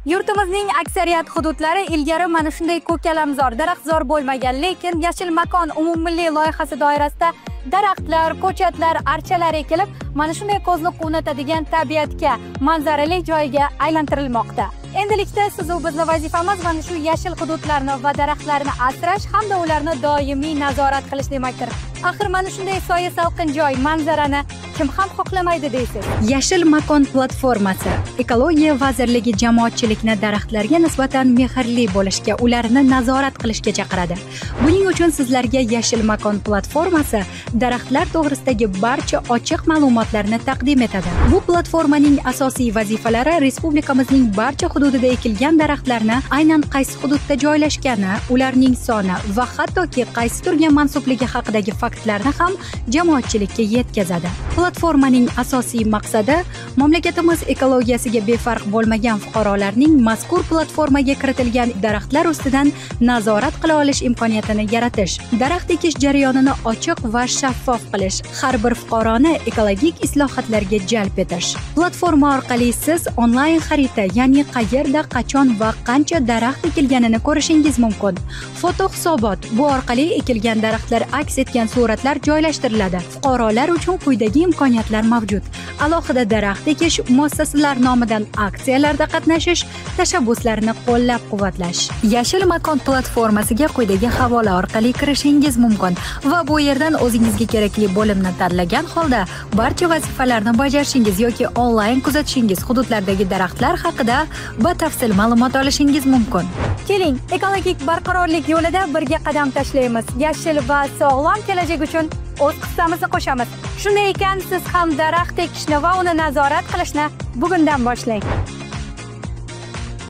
Yurtimizning aksariyat hududlari ilgari mana shunday ko'kalamzor, daraxtzor bo'lmagan, lekin Yashil makon umummilliy loyihasi doirasida daraxtlar, ko'chatlar, archalar ekilib, mana shunday ko'zni quvnatadigan tabiatga, manzarali joyga aylantirilmoqda. Endilikda siz u bizni vazifamiz mana shu yashil hududlarni va daraxtlarni asrash hamda ularni doimiy nazorat qilish demakdir. Axir mana shunday soya salqin joy, manzarani kim ham xohlamaydi deysiz. Yashil makon platformasi Ekologiya vazirligi jamoatchilikni daraxtlarga nisbatan mehrli bo'lishga, ularni nazorat qilishga chaqiradi. Buning uchun sizlarga Yashil makon platformasi daraxtlar to'g'risidagi barcha ochiq ma'lumotlarni taqdim etadi. Bu platformaning asosiy vazifalari respublikamizning barcha hududida ekilgan daraxtlarni aynan qaysi hududda joylashgani, ularning soni va hattoki qaysi turga mansubligi haqidagi faktlarni ham jamoatchilikka yetkazadi. Platformaning asosiy maqsadi mamlakatimiz ekologiyasiga befarq bo'lmagan fuqarolarning mazkur platformaga kiritilgan daraxtlar ustidan nazorat qila olish imkoniyatini yaratish, daraxt ekish jarayonini ochiq va shaffof qilish, har bir fuqaroni ekologik islohotlarga jalb etish. Platforma orqali siz onlayn xarita, ya'ni qayerda, qachon va qancha daraxt ekilganini ko'rishingiz mumkin. Foto hisobot, bu orqali ekilgan daraxtlar aks etgan suratlar joylashtiriladi. Fuqarolar uchun quyidagi imkoniyatlar mavjud: alohida daraxt ekish, muassasalar nomidan aksiyalarda qatnashish, tashabbuslarni qo'llab-quvvatlash. Yashil makon platformasiga quyidagi havola orqali kirishingiz mumkin va bu yerdan o'zingizga kerakli bo'limni tanlagan holda barcha vazifalarni bajarishingiz yoki onlayn kuzatishingiz, hududlardagi daraxtlar haqida batafsil ma'lumot olishingiz mumkin. Keling, ekologik barqarorlik yo'lida birga qadam tashlaymiz. Yashil va sog'lom kelajak uchun o'z hissamizni qo'shamiz. Shunday ekan, siz ham daraxt ekishni va uni nazorat qilishni bugundan boshlang.